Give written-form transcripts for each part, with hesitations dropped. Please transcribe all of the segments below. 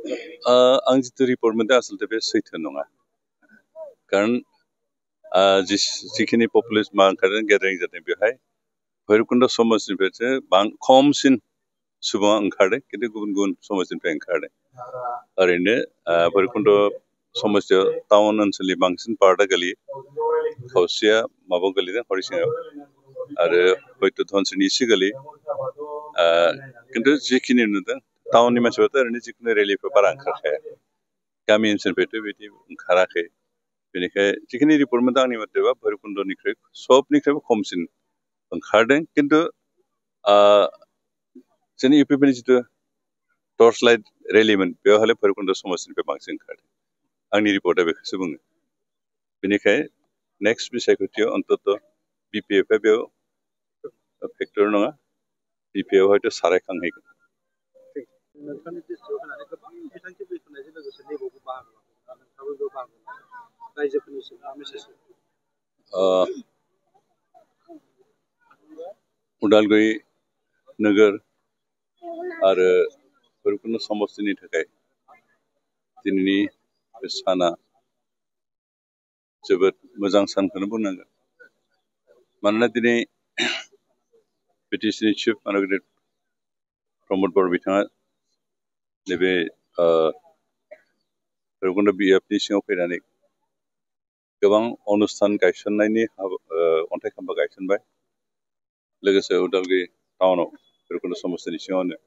आं जितु रिपर्ट मोनदों आसलते बे सैथो नङा कारण जिखिनि पपुलेसन मा ओंखारदों गेदारिं जादों बेवहाय भैरबकुंड समाजनिफ्रायसो खमसिन सुबुङा ओंखारदों खिन्थु गुबुन गुबुन समाजनिफ्राय ओंखारदों ओरैनो भैरबकुंड समस्तियाव टाउन ओनसोलनि बांसिन पार्टआ गोलैयो खावसेया माबायाव गोलैदों हरिसिङाव आरो हयथ' धनसिरिनि एसे गोलैयो खिन्थु जिखिनि नुदों टाउननि मानसिफ्राथ' ओरैनो जिखुनु रेलिफ्राव बारा ओंखारखाया गामि ओनसोलनिफ्रायथ' बिदि ओंखाराखै बेनिखाय जिखिनि रिपर्ट मोनदों आंनि मथेबा भैरबकुंडनिख्रुइ सबनिख्रुइबो खमसिन ओंखारदों खिन्थु जोंनि इउपिपिनि जितु टर्च लाइट रेलिमोन बेवहाय भैरबकुंड समाजनिफ्राय बांसिन ओंखारदों आंनि रिपर्टआ बेखौसो बुङो बेनिखाय नेक्स्ट बिसायख'थियाव अन्तत बिपिएफआ बेयाव फेक्टर नङा बिपिएफ हयथ' सारायखांहैगोन नोंथांनि डिस्ट्रिक्टआव होनानै गोबां बिथांखि बेखेवनायजों लोगोसे नैबावबो बाहागो नोंथाङाबो बाहागो रायजोफोरनिसिम मा मेसेज उदालगुरि नोगोर आरो भैरबकुंड समस्तिनि थाखाय दिनैनि बे साना जोबोद मोजां सानखौनो बुंनांगोन मानोना दिनै बिटिसिनि चिफ मानगेट प्रमद बर बिथाङा नैबे भैरबकुंड बिएफनि सिङाव फैनानै गोबां अनुस्थान गायसननायनि अन्थाइ खाम्फा गायसनबाय लोगोसे उदालगुरि टाउनाव भैरबकुंड समस्तिनि सिङावनो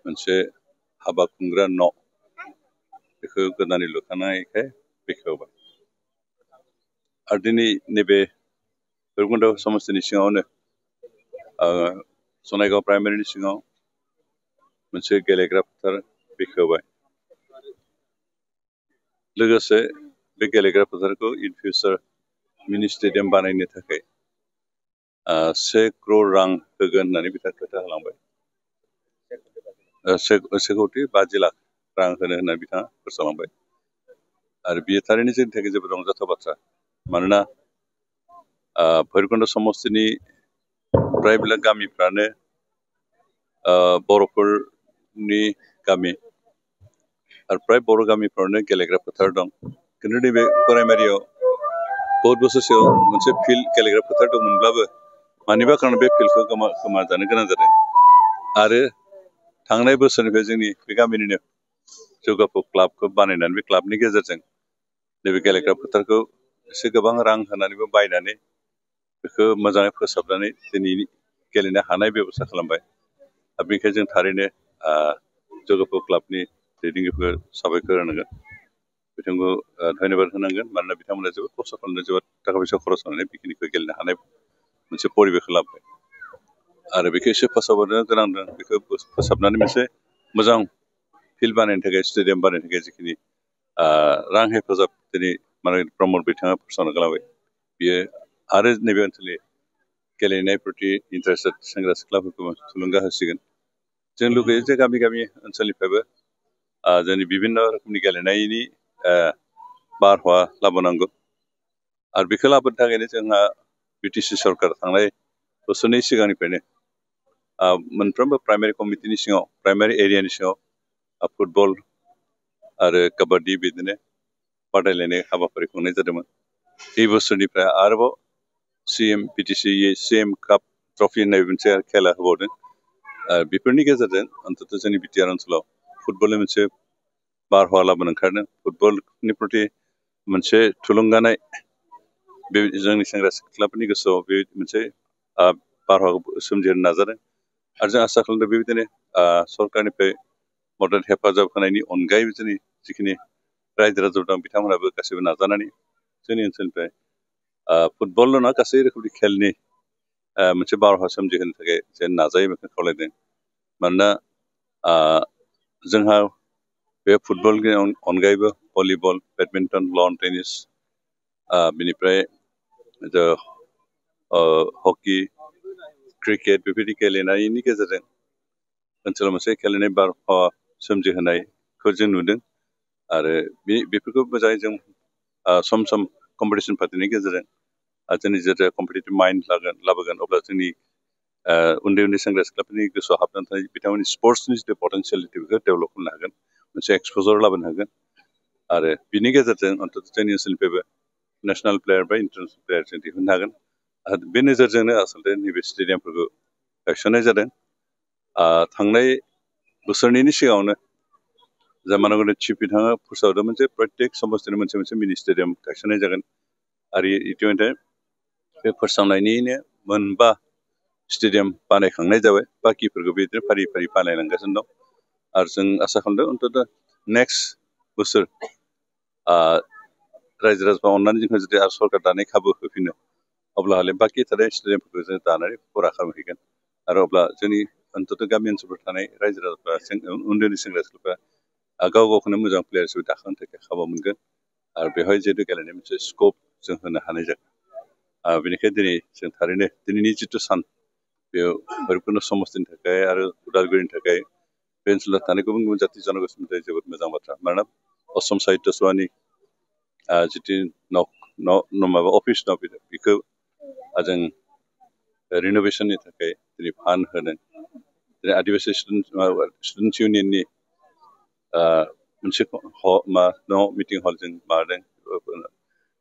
मोनसे हाबा खुंग्रा न' बेखौ गोदानै लुखानायखाय बेखेवबाय आरो दिनै नैबे भैरबकुंड समस्तिनि सिङावनो सनायगाव प्राइमारिनि सिङाव मोनसे गेलेग्रा फोथार बेखेवबाय लोगोसे बे गेलेग्रा फोथारखौ इन फिउचार मिनि स्टेडियाम बानायनो थाखाय 1 crore रां होगोन होननानै बिथाङा खोथा होलांबाय 1 कोटि 50 लाख रां होनो होननानै बिथाङा फोसावलांबाय आरो बियो थारैनो जोंनि थाखाय जोबोद रंजाथाव बाथ्रा मानोना भैरबकुंड समस्तिनि प्राय गामिफ्रानो बर'फोरनि गामि आरो प्राय बर' गामिफ्रावनो गेलेग्रा फोथार दं खिन्थु नैबे प्राइमारियाव बहुत बोसोर सिगां मोनसे फिल्ड गेलेग्रा फोथार दंमोनब्लाबो मानिबा खारन बे फिल्डखौ गोमाजानो गोनां जादों आरो थांनाय बोसोरनिफ्राय जोंनि बे गामिनिनो जौगाफु क्लाबखौ बानायनानै बे क्लाबनि गेजेरजों नैबे गेलेग्रा फोथारखौ एसे गोबां रां होनानैबो बायनानै बेखौ मोजाङै फोसाबनानै दिनै गेलेनो हानाय बेब'स्था खालामबाय आरो बेनिखायनो जों थारैनो जौगाफु क्लाबनि दैदेनगिरिफोरखौ साबायखर होनांगोन बिथांखौ धन्यबाद होनांगोन मानोना बिथांमोना जोबोद खस्थ' खालामनानै जोबोद थाखा फैसा खरस खालामनानै बेखिनिखौ गेलेनो हानाय मोनसे परिबेखौ लाबोबाय आरो बेखौ एसे फोसाबनो गोनां दं बेखौ फोसाबनानै मोनसे मोजां फिल्ड बानायनो थाखाय स्टेडियाम बानायनो थाखाय जिखिनि रां हेफाजाब दिनै माने प्रमद बिथाङा फोसावनो गालांबाय बियो आरो नैबे ओनसोलनि गेलेनाय प्रति इन्टारेस्टेड सेंग्रा सिख्लाफोरखौ थुलुंगा होसिगोन जों लुगैयो जे गामि गामि ओनसोलनिफ्रायबो जोंनि बिभिन्न रोखोमनि गेलेनायनि बारहावा लाबोनांगौ आरो बेखौ लाबोनो थाखायनो जोंहा बिटिसि सरकार थांनाय बोसोरनै सिगांनिफ्रायनो मोनफ्रोमबो प्राइमारि कमिटिनि सिङाव प्राइमारि एरियानि सिङाव फुटबल आरो काबाड्डि बिदिनो बादायलायनाय हाबाफारि खुंनाय जादोंमोन बे बोसोरनिफ्राय आरोबाव CM काप ट्रफि होननाय मोनसे खेला होबावदों बेफोरनि गेजेरजों अन्तत जोंनि बिटिआर ओनसोलाव फुटबलनि मोनसे बारहावा लाबोनो ओंखारदों फुटबलनि प्रति मोनसे थुलुंगानाय बे जोंनि सेंग्रा सिख्लाफोरनि गोसोआव बे मोनसे बारहावाखौ सोमजिहोनो नाजादों आरो जों आसा खालामदों बेबायदिनो सरकारनिफ्राय मदद हेफाजाब होनायनि अनगायैबो जोंनि जिखिनि रायजो राजा दं बिथांमोनाबो गासैबो नाजानानै जोंनि ओनसोलनिफ्राय फुटबलल' नङा गासै रोखोमनि खेलनि मोनसे बारहावा सोमजिहोनो थाखाय जे नाजायो बेखौ खावलायदों मानोना जोंहा बे फुटबलनि अनगायैबो भलिबल बेडमिन्टन लन टेनिस बेनिफ्राय हकि क्रिकेट बेबायदि गेलेनायनि गेजेरजों ओनसोलाव मोनसे गेलेनाय बारहावा सोमजिहोनायखौ जों नुदों आरो बेफोरखौ मोजाङै जों सम सम कम्पिटिसन फाथिनायनि गेजेरजों जोंनि जेब्ला कम्पिटिटिभ माइन्ड लाबोगोन अब्ला जोंनि उन्दै उन्दै सेंग्रा सिख्लाफोरनि गोसोआव हाबनानै थानाय बिथांमोननि स्पर्ट्सनि जिथु पटेनसियेलिटि बेखौ डेभेलप खालामनो हागोन मोनसे एक्सप'जार लाबोनो हागोन आरो बिनि गेजेरजों अन्तत जोंनि ओनसोलनिफ्रायबो नेसनेल प्लेयार बा इन्टारनेसनेल प्लेयार जों दिहुननो हागोन आरो बे नोजोरजोंनो आसलते नैबे स्टेडियामफोरखौ गायसननाय जादों थांनाय बोसोरनैनि सिगाङावनो जामानगरनि चिफ बिथाङा फोसावदोंमोन जे प्रत्येक समस्तिनि मोनसे मोनसे मिनि स्टेडियाम गायसननाय जागोन आरो इतिमধ্যे बे फोसावनायनिनो मोनबा स्टेडियाम बानायखांनाय जाबाय बाखिफोरखौ बिदिनो फारि फारि बानायलांगासिनो दं आरो जों आसा खालामदों अन्तत नेक्स्ट बोसोर रायजो राजाफ्रा अननानै जोंखौ जुदि आरो सरकार दानाय खाबु होफिनो अब्ला हले बाखि थानाय स्टेडियामफोरखौ जों दानानै फुरा खालामहैगोन आरो अब्ला जोंनि अन्तत गामि ओनसोलफोराव थानाय रायजो राजाफ्रा उन्दै उन्दै सेंग्रा सिख्लाफ्रा गाव गावखौनो मोजां प्लेयार हिसाबै दाखांनो थाखाय खाबु मोनगोन आरो बेवहाय जिहेतु गेलेनाय मोनसे स्कप जों होनो हानाय जागोन बेनिखायनो दिनै जों थारैनो दिनैनि जिथु सान बेयाव भैरबकुन्द समस्तिनि थाखाय आरो उदालगुरिनि थाखाय बे ओनसोलाव थानाय गुबुन गुबुन जाथि जनगोष्ठीनि थाखाय जोबोद मोजां बाथ्रा मानोना असम साहित्य सभानि जिथु माबा अफिस दं बेखौ जों रिन'भेसननि थाखाय दिनै फान्ड होदों दिनै आदिबासि स्टुडेन्टस इउनियननि मोनसे मिटिं हल जों माबादों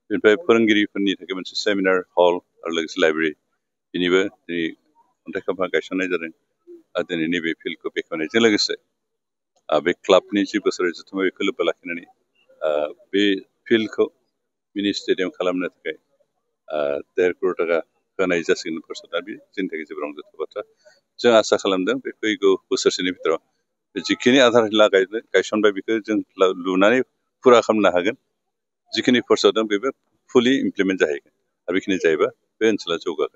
बेनिफ्राय फोरोंगिरिफोरनि थाखाय मोनसे सेमिनार हल आरो लोगोसे लाइब्रेरि बेनिबो दिनै अन्थाइ खाम्फा गायसननाय जादों आरो दिनै नैबे फिल्डखौ बेखेवनायजों लोगोसे बे क्लाबनि जि बोसोरारि जथुम्माय बेखौ लोब्बा लाखिनानै बे फिल्डखौ मिनि स्टेडियाम खालामनो थाखाय 1.5 करोड़ टाका होनाय जासिगोन फर्स्टआव दा बे जोंनि थाखाय जोबोर रंजाथाव बाथ्रा जों आसा खालामदों बे फैगौ बोसोरसेनि भितराव जिखिनि आधार हिला गायसनबाय बेखौ जों लुनानै फुरा खालामनो हागोन जिखिनि फोसावदों बेबो फुलि इमप्लिमेन्ट जाहैगोन आरो बेखिनि जायोबा बे ओनसोला जौगागोन